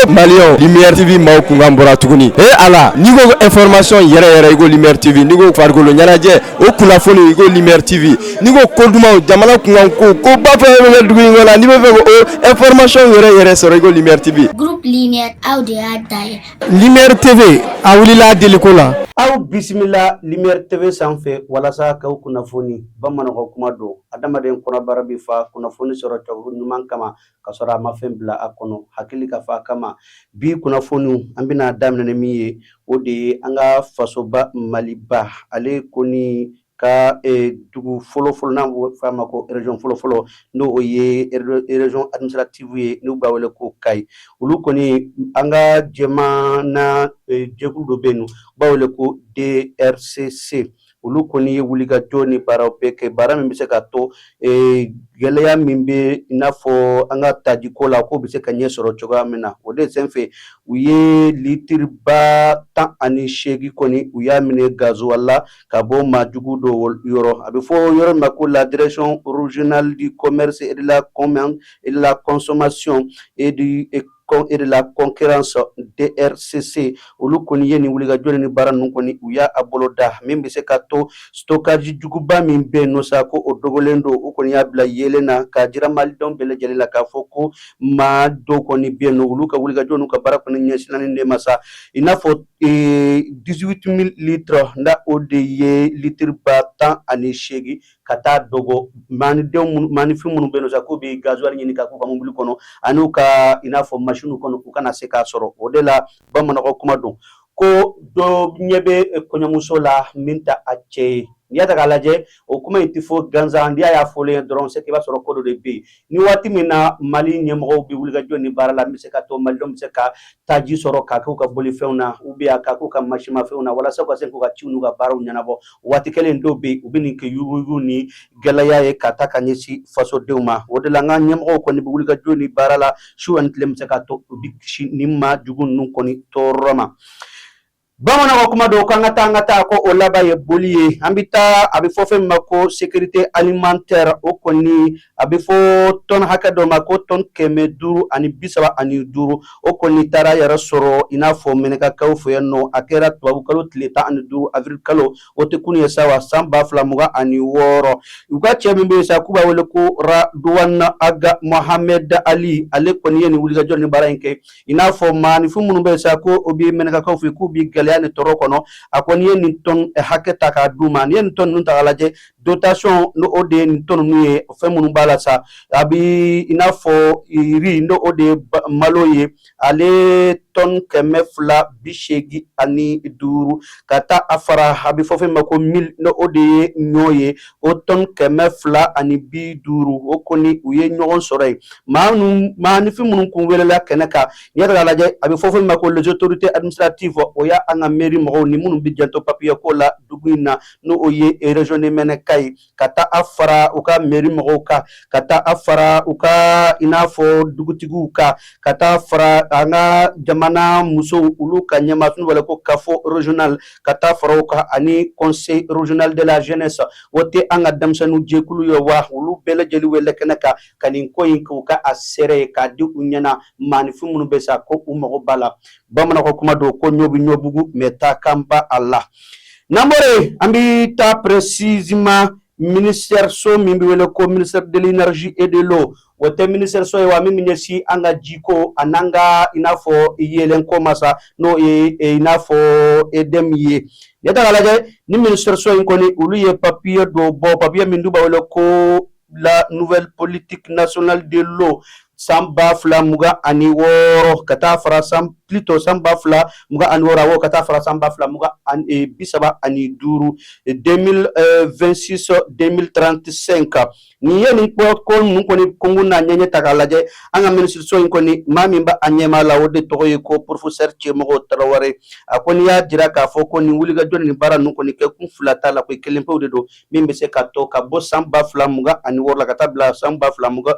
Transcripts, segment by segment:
E Maliyɛnw, Lumière TV maaw kunkan bɔra tuguni. E Ala, n'i ko information yɛrɛ yɛrɛ, i ko Lumière TV. N'i ko farikolo ɲɛnajɛ, o kunnafoni, i ko Lumière TV. N'i ko ko dumanw, jamana kunkan ko, ko ba fɛn fɛn bɛ dugu in kɔnɔ, n'i bɛ fɛ ko information yɛrɛ yɛrɛ sɔrɔ, i ko Lumière TV. Groupe Lumière, aw de y'a da ye. Lumière TV, a wulila deliko la. Aw bisimila Lumière TV sanfɛ walasa k'aw kunnafoni. Bamananw ka kuma don, adamaden kɔnɔbara bɛ fa kunnafoni sɔrɔ cogo ɲuman kama ka sɔrɔ a ma fɛn bila a kɔnɔ, hakili ka fa a kama. Bi kunnafoniw, an bɛna daminɛ ni min ye, o de ye an ka fasoba Maliba, ale kɔni ka dugu fɔlɔfɔlɔ n'an b'o fɔ a ma ko région fɔlɔfɔlɔ, n'o o ye région administrative ye, n'u b'a wele ko Kayi. Olu kɔni, an ka jamana jɛkulu dɔ bɛ yen nɔ, u b'a wele ko DRCC. Olu kɔni ye wulikajɔ ni baaraw bɛɛ kɛ, baara min bɛ se ka to gɛlɛya min bɛ i n'a fɔ an ka tajiko la, k'o bɛ se ka ɲɛ sɔrɔ cogoya min na. O de senfɛ, u ye litiri 18,000 kɔni, u y'a minɛ gasoil la ka bɔ maajugu dɔ yɔrɔ. A bɛ fɔ yɔrɔ min ma ko la Direction régionale du commerce et de la commande et de la consommation et de la concurrence, DRCC. Olu kɔni ye nin wulikajɔ ni baara ninnu kɔni, u y'a boloda min bɛ se ka to stockage juguba min bɛ yen nɔ sa, ko o dogolen don, u kɔni y'a bila yeelen na k'a jira Malidenw bɛɛ lajɛlen la k'a fɔ ko maa dɔw kɔni bɛ yen nɔ, olu ka wulikajɔ n'u ka baara kɔni ɲɛsinnen de ma sa, i n'a fɔ 18 000 litres na, o de ye litiri 18,000, ka taa dogo maanidenw, maanifin minnu bɛ yen nɔ sa, k'u bɛ gasoil ɲini ka k'u ka mobili kɔnɔ ani u ka i n'a fɔ machine kɔnɔ, u kana se k'a sɔrɔ. O de la, bamananw kuma don ko dɔ ɲɛ bɛ kɔɲɔmuso la min ta a cɛ ye. N'i y'a ta k'a lajɛ, o kuma in tɛ fɔ gansan. N'i y'a fɔlen ye dɔrɔn, c'est que i b'a sɔrɔ ko dɔ de bɛ yen. Ni waati min na Mali ɲɛmɔgɔw bɛ wulikajɔ ni baara la, n bɛ se ka to Malidenw bɛ se ka taji sɔrɔ k'a k'u ka bolifɛnw na, ou bien k'a k'u ka masimafɛnw na, walasa u ka se k'u ka ciw n'u ka baaraw ɲɛnabɔ, waati kelen dɔw bɛ yen, u bɛ nin kɛ yuguyugu ni gɛlɛya ye ka taa ka ɲɛsin fasodenw ma. O de la, an ka ɲɛmɔgɔw kɔni bɛ wulikajɔ ni baara la su ani tile, bɛ se ka to u bɛ kisi ni maa jugu ninnu kɔni tɔɔrɔ ma. Bamananw ka kuma dɔw k'an ka taa, an ka taa, ko o laban ye boli ye. An bɛ taa, a bɛ fɔ fɛn min ma ko sécurité alimentaire. O kɔni, a bɛ fɔ tɔn hakɛ dɔ ma ko tɔn 535. O kɔni taara yɛrɛ sɔrɔ i n'a fɔ Mɛnɛkakaw fɛ yen nɔ. A kɛra tubabu kalo tile 15, avril kalo, o tɛ kunun ye sa wa, san 2026. U ka cɛ min bɛ yen sa, k'u b'a wele ko Radouane Aga Mohamed Ali, ale kɔni ye nin wulikajɔ ni baara in kɛ, i n'a fɔ maaninfin minnu bɛ yen sa, ko o bɛ Mɛnɛkakaw fɛ, k'u bɛ gɛlɛya ni tɔɔrɔ kɔnɔ. A kɔni ye nin tɔn hakɛ ta k'a d'u ma. N'i ye nin tɔn ninnu ta k'a lajɛ, dotation, n'o o de ye nin tɔn ninnu ye, fɛn minnu b'a la sa, a bɛ i n'a fɔ riz, n'o o de ye malo ye, ale tɔn 285, ka taa a fara a bɛ fɔ fɛn min ma ko mil, n'o o de ye ɲɔ ye, o tɔn 250. O kɔni, u ye ɲɔgɔn sɔrɔ yen. Maa ninnu, maaninfin minnu kun welela kɛnɛ kan, n'i y'a ta k'a lajɛ, a bɛ fɔ fɛn min ma ko les autorités administratives, o y'a an ka mairie mɔgɔw ni minnu bɛ janto papier ko la dugu in na, n'o o ye région de Mɛnɛka ye, ka taa a fara u ka mairie mɔgɔw kan, ka taa a fara u ka i n'a fɔ dugutigiw kan, ka taa fara an ka jamana musow, olu ka ɲɛmaa n'u wele ko CAFO régional, ka taa fara o kan, ani Conseil régional de la jeunesse, o tɛ an ka denmisɛnninw jɛkulu ye wa. Olu bɛɛ lajɛlen wele kɛnɛ kan ka nin ko in k'u ka a seere ye k'a di u ɲɛna, maaninfin minnu bɛ sa ko u mago b'a la. Bamananw ka kuma don ko ɲɔ bɛ ɲɔbugu mɛ taa kan ba a la. N'an bɔra yen, an bɛ taa précisément ministère so min bɛ wele ko ministère de l'Énergie et de l'Eau. O tɛ ministère so ye wa, min bɛ ɲɛsin an ka jiko a n'an ka i n'a fɔ yeelenko ma sa, n'o ye i n'a fɔ EDM ye. N'i ye ta k'a lajɛ, ni ministère so in kɔni, olu ye papier dɔ bɔ, papier min d'u b'a wele ko la nouvelle politique nationale de l'eau san 2026 ka taa fara san, plutôt san 2026, awɔ, ka taa fara san 2035, 2026 2035. Nin ye nin ko ninnu kɔni kɔnkun n'a ɲɛɲɛ ta k'a lajɛ, an ka minisiriso in kɔni, maa min b'a a ɲɛmaa la, o de tɔgɔ ye ko professeur Cɛmɔgɔ Tarawele. A kɔni y'a jira k'a fɔ ko nin wulikajɔ ni baara ninnu kɔni kɛ kun fila t'a la, ko kelen pewu de don, min bɛ se ka to ka bɔ san 2026 la ka taa bila san ba fila mugan,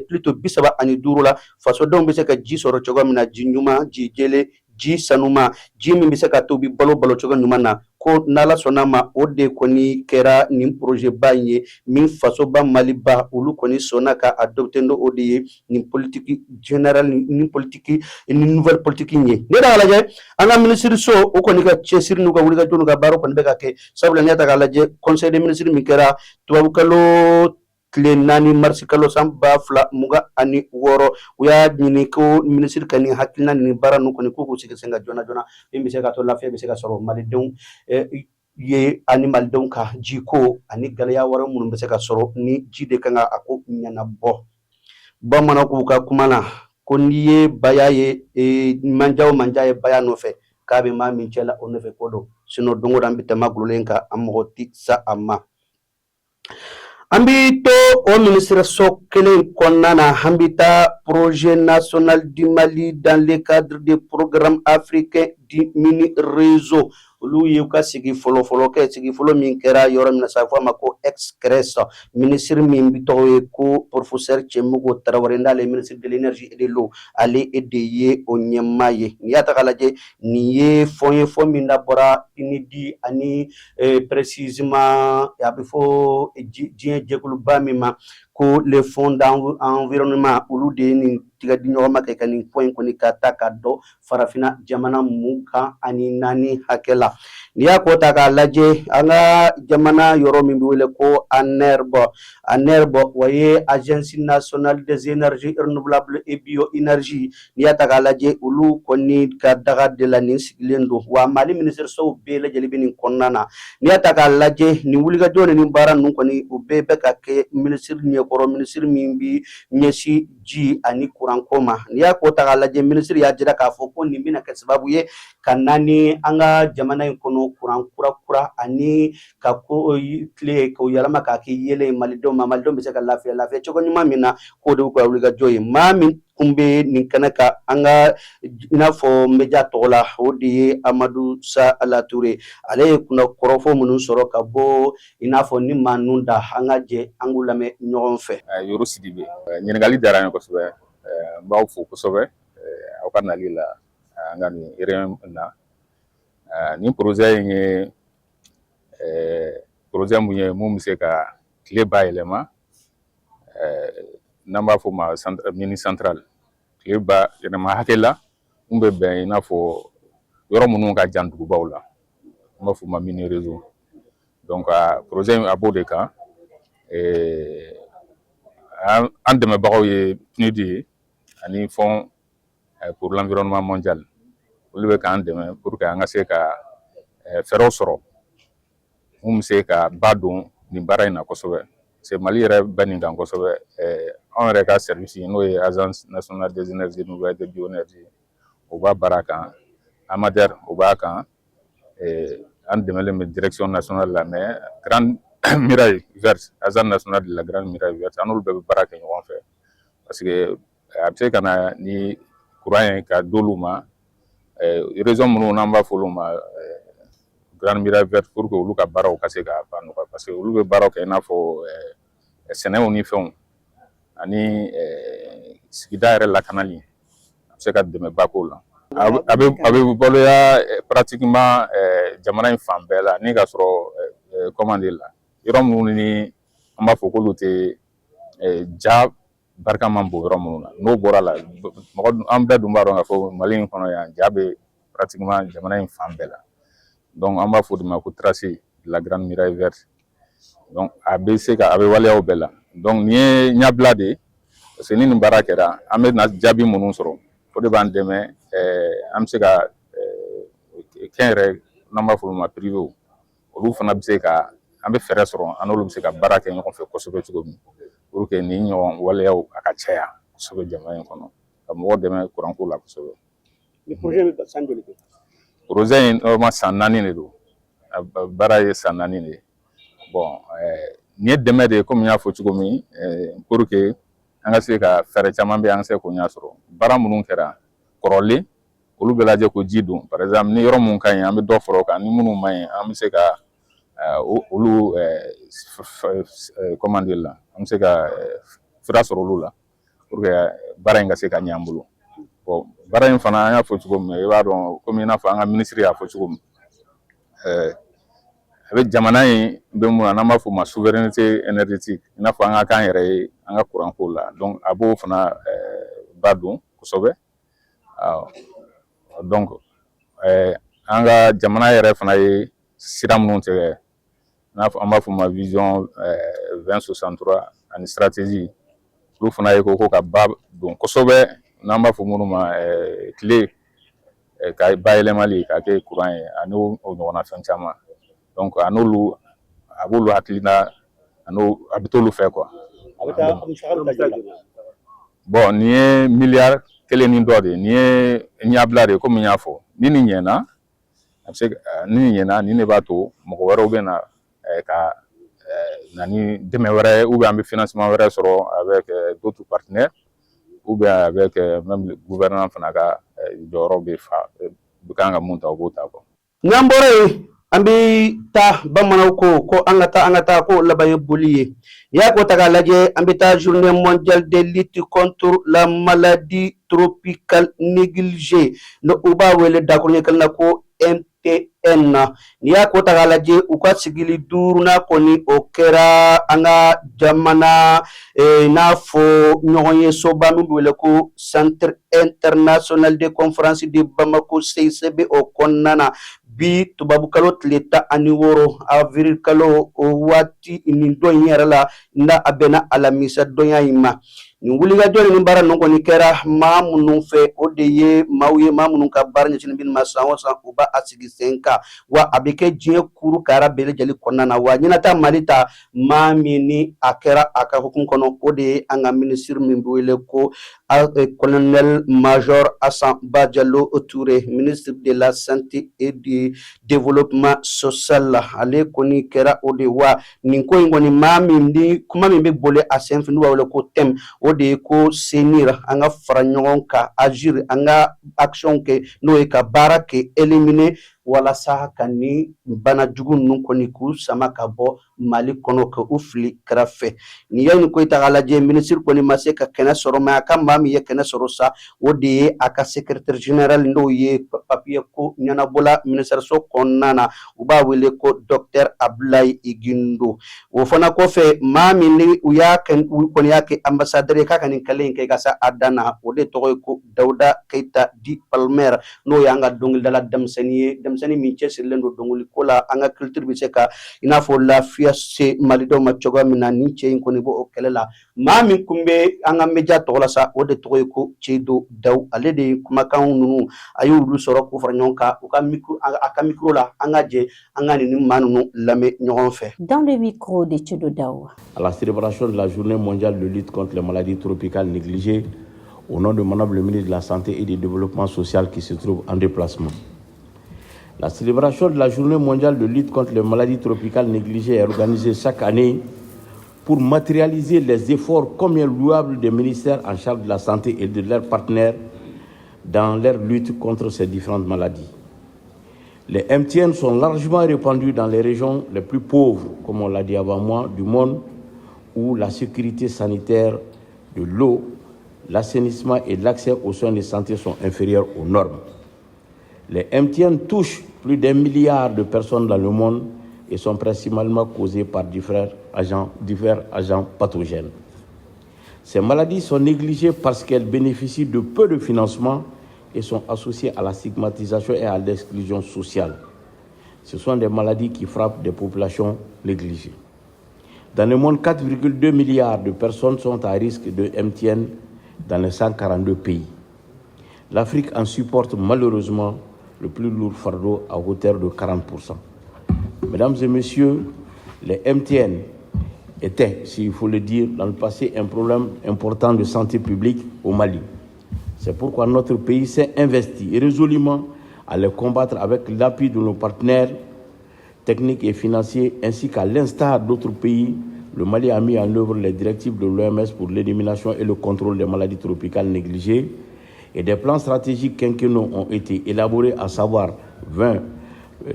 plutôt 35 la, fasodenw bɛ se ka ji sɔrɔ cogo min na, ji ɲuman, ji jɛlen, ji sanuma, ji min bɛ se ka to u bɛ balo balo cogo ɲuman na. Ko n'Ala sɔnna ma, o de kɔni kɛra nin projet ba in ye min fasoba Maliba olu kɔni sɔnna ka adopter, n'o o de ye nin politique générale, ni politique ni nouvelle politique in ye. Ne y'a lajɛ, an ka minisiriso o kɔni ka cɛsiri n'u ka wulikajɔ n'u ka baara kɔni bɛ ka kɛ, sabula n'i y'a ta k'a lajɛ, conseil des ministres min kɛra tubabukalo tile 4 marisi kalo san 2026, u y'a ɲini ko minisiri ka nin hakilina ni baara ninnu kɔni k'u sigi sen kan joona joona, min bɛ se ka to lafiya bɛ se ka sɔrɔ malidenw ye ani malidenw ka jiko ani gɛlɛya wɛrɛ minnu bɛ se ka sɔrɔ ni ji de kan ka a ko ɲɛnabɔ. Bamananw k'u ka kuma na ko n'i ye baya ye, manja o manja ye baya nɔfɛ, k'a bɛ maa min cɛ la, o nɔfɛ ko don. Sinon don o don an bɛ tɛmɛ gulolen kan, an mɔgɔ tɛ sa a ma. An bɛ to o minisiriso kelen kɔnɔna na, an bɛ taa projet national du Mali dans le cadre du programme africain du mini réseau. Olu ye u ka sigi fɔlɔfɔlɔ kɛ, sigi fɔlɔ min kɛra yɔrɔ min na sa, a fɔ a ma ko Excresse. Minisiri min bɛ tɔgɔ ye ko professeur Tiémoko Tarawele, n'ale ye ministre de l'énergie et de l'eau, ale de ye o ɲɛmaa ye. N'i y'a ta k'a lajɛ, nin ye fonds ye, fonds min labɔra PNUD ani précisément a bɛ fɔ diɲɛ jɛkuluba min ma ko le fonds d'environnement, olu de ye nin tigɛ di ɲɔgɔn ma kɛ ka nin fonds in kɔni ka ta ka dɔn farafinna jamana 24 hakɛ la. N'i y'a ko ta k'a lajɛ, an ka jamana yɔrɔ min bɛ wele ko ANERB, ANERB o ye Agence nationale des énergies renouvelables et bioénergie. N'i y'a ta k'a lajɛ, olu kɔni ka daga de la nin sigilen don wa. Mali minisirisow bɛɛ lajɛlen bɛ nin kɔnɔna na. N'i y'a ta k'a lajɛ, nin wulikajɔ ni nin baara ninnu kɔni, o bɛɛ bɛ ka kɛ minisiri ɲɛkɔrɔ, minisiri min bɛ ɲɛsin ji ani kuranko ma. N'i y'a ko ta k'a lajɛ, minisiri y'a jira k'a fɔ ko nin bɛna kɛ sababu ye ka na ni an ka jamana in kɔnɔ kuran kura kura ani ka ko tile k'o yɛlɛma k'a kɛ yeelen malidenw ma, malidenw bɛ se ka lafiya lafiya cogo ɲuman min na, k'o de y'u ka wulikajɔ ye. Maa min kun bɛ nin kɛnɛ kan an ka i n'a fɔ média tɔgɔ la, o de ye Amadu Sala Ture. Ale ye kunna kɔrɔfɔ minnu sɔrɔ ka bɔ i n'a fɔ ni maa ninnu da, an ka jɛ an k'u lamɛn ɲɔgɔn fɛ. Yoro Sidibe, ɲininkali diyara n ye kosɛbɛ. N b'aw fo kosɛbɛ aw ka nali la an ka nin réunion na. Nin projet in ye projet mun ye mun bɛ se ka tile bayɛlɛma, n'an b'a fɔ o ma mini centrale, tile ba yɛlɛma hakɛ la mun bɛ bɛn i n'a fɔ yɔrɔ minnu ka jan dugubaw la, an b'a fɔ o ma mini réseau. Donc projet in a b'o de kan. An dɛmɛbagaw ye PNUD ye ani Fonds pour l'environnement mondial. Olu bɛ k'an dɛmɛ pour que an ka se ka fɛɛrɛw sɔrɔ mun bɛ se ka ba don nin baara in na kosɛbɛ, parce que Mali yɛrɛ bɛ nin kan kosɛbɛ. Anw yɛrɛ ka service, n'o ye Agence nationale des énergies renouvelables et de bioénergie, o b'a baara kan, AMADER o b'a kan, an dɛmɛlen bɛ direction nationale la, mais Grande Muraille Verte, Agence nationale de la Grande Muraille Verte, an n'olu bɛɛ bɛ baara kɛ ɲɔgɔn fɛ, parce que a bɛ se ka na ni courant ye ka d'olu ma, région minnu n'an b'a fɔ olu ma Grande Muraille Verte, pour que olu ka baaraw ka se ka ba nɔgɔya, parce que olu bɛ baaraw kɛ i n'a fɔ sɛnɛw ni fɛnw ani sigida yɛrɛ lakanali, a bɛ se ka dɛmɛba k'o la. A bɛ waleya pratiquement jamana in fan bɛɛ la, ni ka sɔrɔ comment dire la, yɔrɔ minnu ni an b'a fɔ k'olu tɛ ja barika man bon yɔrɔ minnu na. N'o bɔra la, mɔgɔ an bɛɛ dun b'a dɔn k'a fɔ Mali in kɔnɔ yan, ja bɛ pratiquement jamana in fan bɛɛ la. Donc an b'a fɔ o de ma ko tracé de la Grande Muraille Verte. Donc a bɛ se ka a bɛ waleyaw bɛɛ la. Donc nin ye ɲɛbila de ye, parce que ni nin baara kɛra, an bɛ na jaabi minnu sɔrɔ, o de b'an dɛmɛ an bɛ se ka kɛnyɛrɛ, n'an b'a fɔ olu ma privé, olu fana bɛ se ka an bɛ fɛɛrɛ sɔrɔ, an n'olu bɛ se ka baara kɛ ɲɔgɔn fɛ kosɛbɛ cogo min, pour que nin ɲɔgɔn waleyaw a ka caya kosɛbɛ jamana in kɔnɔ, ka mɔgɔw dɛmɛ kuranko la kosɛbɛ. Ni projet bɛ san joli kɛ? Projet in normalement san 4 de don, a baara ye san 4 de ye. Bon, nin ye dɛmɛ de ye, komi n y'a fɔ cogo min, pour que an ka se ka fɛɛrɛ caman bɛ yen, an ka se k'o ɲɛ sɔrɔ. Baara minnu kɛra kɔrɔlen, olu bɛ lajɛ ko ji don. Par exemple, ni yɔrɔ mun ka ɲi, an bɛ dɔ fara o kan, ni minnu ma ɲi, an bɛ se ka olu, comment dire la, an bɛ se ka fura sɔrɔ olu la pour que baara in ka se ka ɲɛ an bolo. Bon, baara in fana, an y'a fɔ cogo min, i b'a dɔn komi i n'a fɔ an ka minisiri y'a fɔ cogo min. A bɛ jamana in bɛ mun na, n'an b'a fɔ o ma souveraineté énergétique, i n'a fɔ an ka k'an yɛrɛ ye an ka courant ko la. Donc a b'o fana ba don kosɛbɛ. Donc an ka jamana yɛrɛ fana ye sira minnu tigɛ, n'a fɔ an b'a fɔ o ma vision 2063 ani stratégie, olu fana ye ko ka ba don kosɛbɛ, n'an b'a fɔ minnu ma tile ka bayɛlɛmali k'a kɛ courant ye, ani o ɲɔgɔnna fɛn caman. Donc a n'olu, a b'olu hakilina, a n'o a bɛ t'olu fɛ quoi. A bɛ taa musaka bɛ taa joli la? Bon, nin ye miliyari 1 ni dɔ de ye. Nin ye ɲɛbila de ye. Komi n y'a fɔ, ni nin ɲɛna, a bɛ se, ni nin ɲɛna, nin de b'a to mɔgɔ wɛrɛw bɛ na ka na ni dɛmɛ wɛrɛ ye, ou bien an bɛ financement wɛrɛ sɔrɔ avec d'autres partenaires, ou bien avec même le gouvernement fana ka jɔyɔrɔ bɛ fa bɛ kan ka mun ta, o b'o ta quoi. N'an bɔra yen, an bɛ taa, bamananw ko ko an ka taa, an ka taa, ko laban ye boli ye. N'i y'a ko ta k'a lajɛ, an bɛ taa Journée mondiale de lutte contre la maladie tropicale négligée, n'o u b'a wele dakuruɲɛ kelen na ko MTN. N'i y'a ko ta k'a lajɛ, u ka sigili duurunan kɔni, o kɛra an ka jamana n'a fɔ ɲɔgɔn ye soba min bɛ wele ko Centre international de conférence de Bamako, CICB, o kɔnɔna na bi tubabukalo tile 16, avril kalo, o waati nin don in yɛrɛ la, n'a a bɛnna alamisa donya in ma. Nin wulikajɔ ni baara ninnu kɔni kɛra maa minnu fɛ, o de ye maaw ye, maa minnu ka baara ɲɛsinnen bɛ nin ma san o san, u b'a sigi sen kan, wa a bɛ kɛ diɲɛ kuru kara bɛɛ lajɛlen kɔnɔna na. Wa ɲɛnata Mali ta, maa min ni a kɛra a ka hukumu kɔnɔ, o de ye an ka minisiri min bɛ wele ko colonel major Hassan Badiallo Touré, ministre de la Santé et du Développement social. Ale kɔni kɛra o de. Wa nin ko in kɔni, maa min ni kuma min bɛ boli a senfɛ, n'u b'a wele ko thème, o de ye ko s'unir, an ka fara ɲɔgɔn kan, agir, an ka action kɛ, n'o ye ka baara kɛ, éliminer, walasa ka ni bana jugu ninnu kɔni k'u sama ka bɔ Mali kɔnɔ, ka u fili kɛrɛfɛ. N'i ye nin ko in ta k'a lajɛ, minisiri kɔni ma se ka kɛnɛ sɔrɔ, mais a ka maa min ye kɛnɛ sɔrɔ sa, o de ye a ka secrétaire général, n'o ye papier ko ɲɛnabɔla ministère so kɔnɔna na, u b'a wele ko docteur Abdoulaye Guindo. O fana kɔfɛ, maa min ni u y'a kɛ, u kɔni y'a kɛ ambassadeur ye k'a ka nin kɛlen in kɛ ka se a dan na, o de tɔgɔ ye ko Dawuda Keyita dit Palmer, n'o y'an ka dɔnkilidala denmisɛnnin ye, denmisɛnnin min cɛsirilen don dɔnkili ko la, an ka culture bɛ se ka i n'a fɔ lafiya se malidenw ma cogoya min na. Nin cɛ in kɔni b'o kɛlɛ la. Maa min kun bɛ an ka média tɔgɔ la sa, o de tɔgɔ ye ko Seyidu Dawu. Ale de ye kumakan ninnu, a y'olu sɔrɔ k'u fara ɲɔgɔn kan u ka micro, a ka micro la. An ka jɛ an ka nin maa ninnu lamɛn ɲɔgɔn fɛ. Dans le micro de Tchedo Daou. À la célébration de la Journée mondiale de lutte contre les maladies tropicales négligées, au nom de Madame le ministre de la Santé et du Développement social qui se trouve en déplacement. La célébration de la Journée mondiale de lutte contre les maladies tropicales négligées est organisée chaque année pour matérialiser les efforts combien louables des ministères en charge de la santé et de leurs partenaires dans leur lutte contre ces différentes maladies. Les MTN sont largement répandus dans les régions les plus pauvres, comme on l'a dit avant moi, du monde, où la sécurité sanitaire de l'eau, l'assainissement et l'accès aux soins de santé sont inférieurs aux normes. Les MTN touchent plus d'1 milliard de personnes dans le monde et sont principalement causées par divers agents pathogènes. Ces maladies sont négligées parce qu'elles bénéficient de peu de financement et sont associées à la stigmatisation et à l'exclusion sociale. Ce sont des maladies qui frappent des populations négligées. Dans le monde, 4,2 milliards de personnes sont à risque de MTN dans les 142 pays. L'Afrique en supporte malheureusement le plus lourd fardeau à hauteur de 40%. Mesdames et messieurs, les MTN étaient, s'il faut le dire, dans le passé un problème important de santé publique au Mali. C'est pourquoi notre pays s'est investi résolument à les combattre avec l'appui de nos partenaires techniques et financiers, ainsi qu'à l'instar d'autres pays, le Mali a mis en œuvre les directives de l'OMS pour l'élimination et le contrôle des maladies tropicales négligées et des plans stratégiques quinquennaux ont été élaborés, à savoir 20,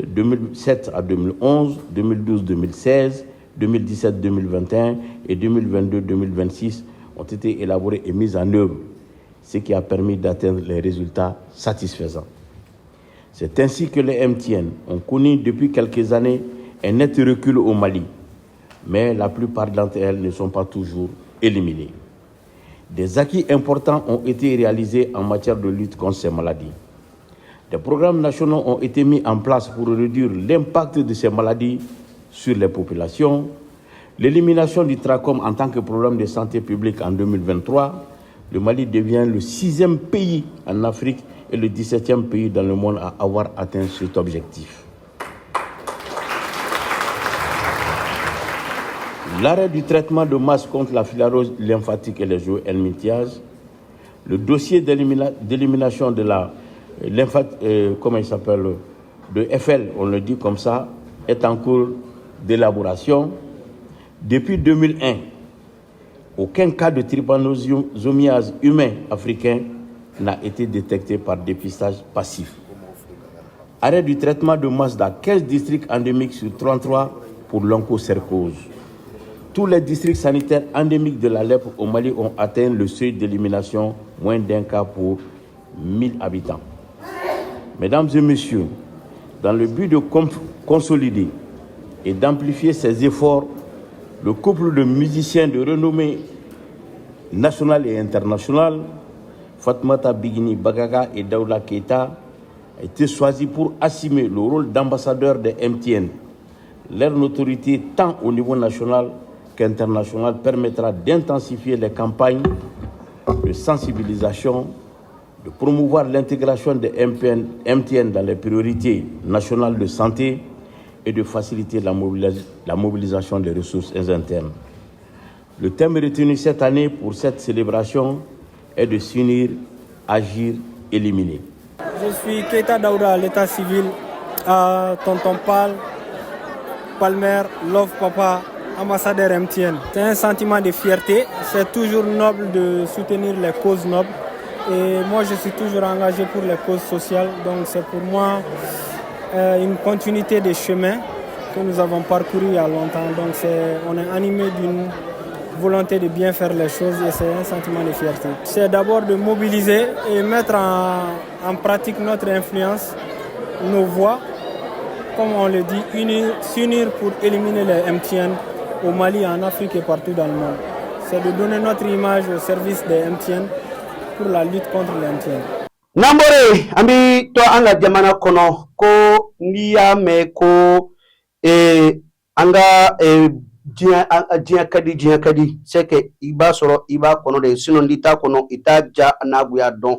2007 à 2011, 2012-2016, 2017-2021 et 2022-2026 ont été élaborés et mis en œuvre, ce qui a permis d'atteindre les résultats satisfaisants. C'est ainsi que les MTN ont connu depuis quelques années un net recul au Mali, mais la plupart d'entre elles ne sont pas toujours éliminées. Des acquis importants ont été réalisés en matière de lutte contre ces maladies. Des programmes nationaux ont été mis en place pour réduire l'impact de ces maladies sur les populations. L'élimination du trachome en tant que problème de santé publique en 2023, le Mali devient le 6e pays en Afrique et le 17e pays dans le monde à avoir atteint cet objectif. L'arrêt du traitement de masse contre la filariose lymphatique et les géohelminthiases, le dossier d'élimination de la comment il s'appelle, de FL, on le dit comme ça, est en cours d'élaboration. Depuis 2001, aucun cas de trypanosomiase humain africain n'a été détecté par dépistage passif. Arrêt du traitement de masse dans 15 districts endémiques sur 33 pour l'onchocercose. Tous les districts sanitaires endémiques de la lèpre au Mali ont atteint le seuil d'élimination, moins d'un cas pour 1000 habitants. Mesdames et messieurs, dans le but de consolider et d'amplifier ces efforts, le couple de musiciens de renommée nationale et internationale, Fatmata Bigini Bagaga et Daouda Keita, a été choisi pour assumer le rôle d'ambassadeur des MTN. Leur notoriété tant au niveau national qu'international permettra d'intensifier les campagnes de sensibilisation, de promouvoir l'intégration des MTN dans les priorités nationales de santé et de faciliter la mobilisation des ressources internes. Le thème retenu cette année pour cette célébration est de s'unir, agir, éliminer. Je suis Keita Daouda à l'état civil, à Tonton Pal, Palmer, Love Papa, ambassadeur MTN. C'est un sentiment de fierté, c'est toujours noble de soutenir les causes nobles. Et moi, je suis toujours engagé pour les causes sociales, donc c'est pour moi une continuité des chemins que nous avons parcouru il y a longtemps. Donc on est animé d'une volonté de bien faire les choses et c'est un sentiment de fierté. C'est d'abord de mobiliser et mettre en pratique notre influence, nos voix, comme on le dit, s'unir pour éliminer les MTN au Mali, en Afrique et partout dans le monde. C'est de donner notre image au service des MTN pour la lutte contre les MTN. N'an bɔra yen, an bi to an ka jamana kɔnɔ ko n'i y'a mɛn ko an ka diɲɛ ka di, diɲɛ ka di, c'est que i b'a sɔrɔ i b'a kɔnɔ de, sinon n'i t'a kɔnɔ i t'a ja n'a goya dɔn.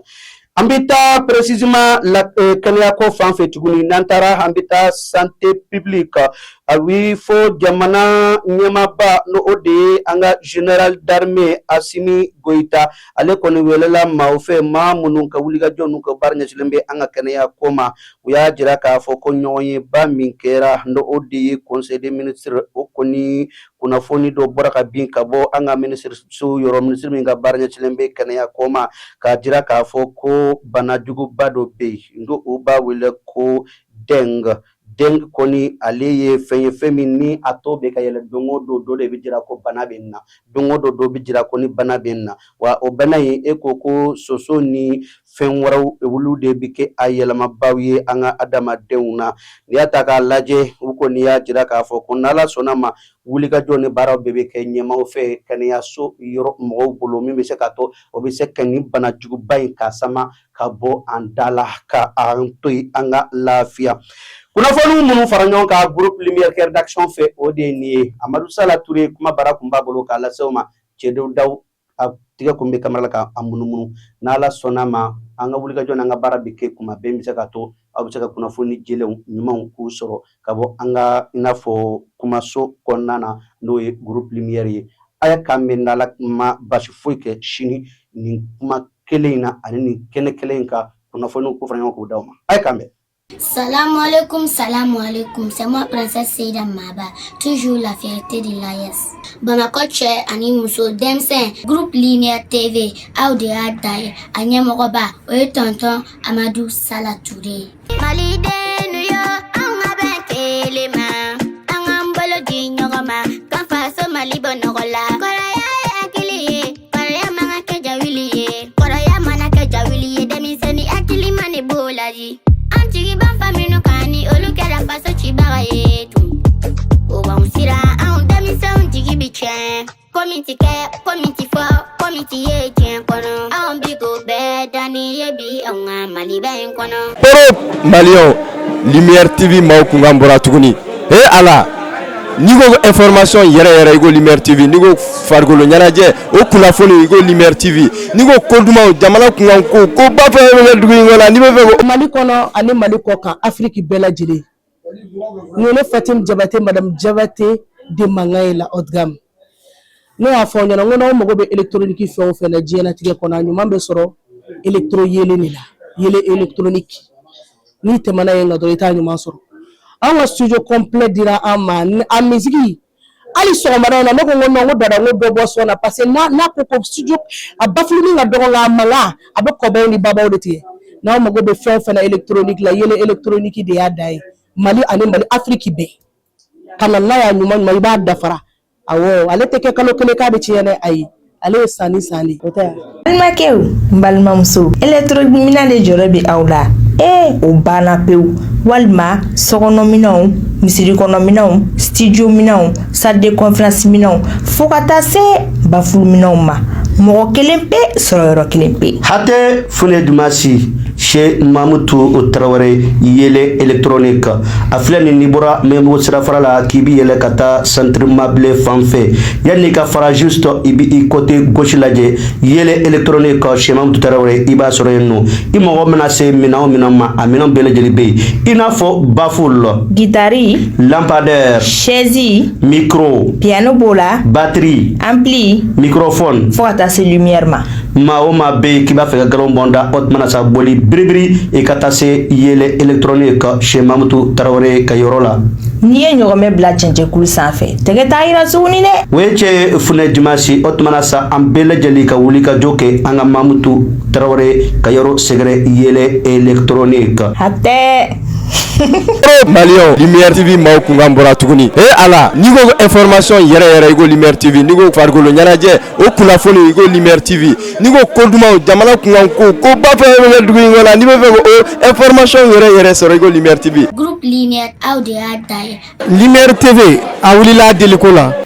An bɛ taa précisément la kɛnɛyako fan fɛ tuguni. N'an taara, an bɛ taa santé publique. A bɛ fɔ jamana ɲɛmaaba, n'o o de ye an ka général d'armée Asimi Goyita, ale kɔni welela maaw fɛ, maa minnu ka wulikajɔ n'u ka baara ɲɛsinnen bɛ an ka kɛnɛya ko ma. U y'a jira k'a fɔ ko ɲɔgɔnyeba min kɛra, n'o o de ye conseil des ministres, o kɔni kunnafoni dɔ bɔra ka bin ka bɔ an ka minisiriso yɔrɔ, minisiri min ka baara ɲɛsinnen bɛ kɛnɛya ko ma, k'a jira k'a fɔ ko banajuguba dɔ bɛ yen, n'o o b'a wele ko dengue. Dengue kɔni, ale ye fɛn ye, fɛn min ni a tɔ bɛ ka yɛlɛ. Don o don, dɔ de bɛ jira ko bana bɛ na. Don o don, dɔ bɛ jira ko ni bana bɛ na. Wa o bana in, e ko ko soso ni fɛn wɛrɛw, olu de bɛ kɛ a yɛlɛmabaw ye an ka adamadenw na. N'i y'a ta k'a lajɛ, u kɔni y'a jira k'a fɔ ko n'Ala sɔnna ma, wulikajɔ ni baaraw bɛɛ bɛ kɛ ɲɛmaaw fɛ, kɛnɛyaso yɔrɔ mɔgɔw bolo, min bɛ se ka to o bɛ se ka nin bana juguba in ka sama ka bɔ an da la, ka an to yen an ka lafiya. Kunnafoniw minnu fara ɲɔgɔn kan groupe Lumière rédaction fɛ, o de ye nin ye. Amadu Sala Ture, kuma bara kun b'a bolo k'a lase aw ma. Cɛdenw daw a tigɛ kun bɛ kamara la ka a munumunu. N'Ala sɔnna ma, an ka wulikajɔ n'an ka baara bɛ kɛ kuma bɛɛ, bɛ se ka to aw bɛ se ka kunnafoni jɛlenw ɲumanw k'u sɔrɔ ka bɔ an ka i n'a fɔ kumaso kɔnɔna na, n'o ye groupe Lumière ye. A y'a k'an bɛn, n'Ala ma basi foyi kɛ, sini nin kuma kelen in na ani nin kɛnɛ kelen in kan, kunnafoniw k'u fara ɲɔgɔn k'u d'aw ma. A ye k'an bɛn. Salam alaikum, salam alaikum. C'est moi, Princesse Seida Maba, toujours la fierté de l'AES. Bamakɔ cɛ ani muso, denmisɛn, groupe Lumière TV, aw de y'a da ye. A ɲɛmɔgɔba, o ye tonton Amadou Sala Touré ye. Maliden yo, anw ka bɛn kelen ma, an k'an bolo di ɲɔgɔn ma, k'an faso Mali bɔ nɔgɔ la. Kɔrɔya ye hakili ye, kɔrɔya man ka kɛ jawuli ye, kɔrɔya mana kɛ jawuli ye, denmisɛnnin hakili ma ne b'o la di. An jigi b'an fa minnu kan, ni olu kɛra faso cibaga ye tun. O b'anw siran, anw denmisɛnw jigi bi tiɲɛ. Ko min ti kɛ, ko min ti fɔ, ko min ti ye diɲɛ kɔnɔ, anw bi k'o bɛɛ danni ye bi anw ka Maliba in kɔnɔ. Poro Maliyɛnw, Lumière TV maaw kunkan bɔra tuguni. He ala, n'i ko information yɛrɛ yɛrɛ, i ko Lumière TV. N'i ko farikolo ɲɛnajɛ, o kunnafoni, i ko Lumière TV. N'i ko ko dumanw, jamana kunkan ko, ko ba fɛn fɛn bɛ kɛ dugu in kɔnɔ, n'i bɛ fɛ ko Mali kɔnɔ ani Mali kɔ kan, Afiriki bɛɛ lajɛlen, nin ye ne Fatim Jabate, madame Jabate de mankan ye, la haute gamme. Ne y'a fɔ aw ɲɛna n ko n'aw mago bɛ électronique fɛn o fɛn na diɲɛlatigɛ kɔnɔ, a ɲuman bɛ sɔrɔ électro yelen de la, yelen électronique. N'i tɛmɛna yen nɔ dɔrɔn, i t'a ɲuman sɔrɔ. Anw ka studio complet dira an ma, a musique. Hali sɔgɔmada in na, ne ko n ko non, n ko dada, n ko dɔ bɔ son na, parce que n'a ko ko studio a bafuluni ka dɔgɔ, nka a mankan a bɛ kɔbaw ni babaw de tigɛ. N'aw mago bɛ fɛn o fɛn na électronique la, yelen électronique de y'a dan ye. Mali ani Mali Afiriki bɛɛ ka na n'a y'a ɲuman ɲuman, i b'a dafara. Awɔ, ale tɛ kɛ kalo kelen k'a bɛ tiɲɛ dɛ, ayi, ale ye sanni san de, o tɛ. Balimakɛw, n balimamuso, électronique de jɔrɔ bɛ aw la. Ee, o banna pewu. Walima sokɔnɔminɛnw, misiri kɔnɔminɛnw, studio minɛnw, salle de conférence minɛnw, fo ka taa se baffle minɛnw ma, mɔgɔ kelen pe sɔrɔ yɔrɔ kelen pe. Hatɛ Fune Dumasi chez Mamutu Tarawele, yele électronique. A filɛ nin, n'i bɔra Mɛnbugu sirafara la k'i bi yɛlɛ ka taa centre mabile fan fɛ, yanni ka fara, juste i bi i côté gauche lajɛ, yele électronique chez Mamutu Tarawele, i b'a sɔrɔ yen nɔ. I mago mana se minɛn o minɛn ma, a minɛn bɛɛ lajɛlen bɛ yen, i n'a fɔ baffle, gitari, lampadaire, chaise, micro, piano b'o la, batterie, ampli, microphone, fo ka taa se lumière ma. Maa o maa bɛ yen k'i b'a fɛ ka galon bɔn da, o tuma sa boli biribiri i ka taa se yele électronique chez Mamutu Tarawele ka yɔrɔ la. N'i ye ɲɔgɔmɛ bila cɛncɛnkulu sanfɛ, tɛgɛ t'a yira tuguni dɛ. O ye cɛ Funɛ Dimasi. O tuma sa, an bɛɛ lajɛlen ka wuli ka jɔ kɛ an ka Mamutu Tarawele ka yɔrɔ sɛgɛrɛ, yele électronique. Hatɛ. Maliyɛnw, Lumière TV maaw kunkan bɔra tuguni. He ala, n'i ko information yɛrɛ yɛrɛ, i ko Lumière TV. N'i ko farikolo ɲɛnajɛ, o kunnafoni, i ko Lumière TV. N'i ko ko dumanw, jamana kunkan ko, ko ba fɛn fɛn bɛ kɛ dugu in kɔnɔ, n'i bɛ fɛ ko information yɛrɛ yɛrɛ sɔrɔ, i ko Lumière TV. Groupe Lumière, aw de y'a dan ye. Lumière TV, a wulila deliko la.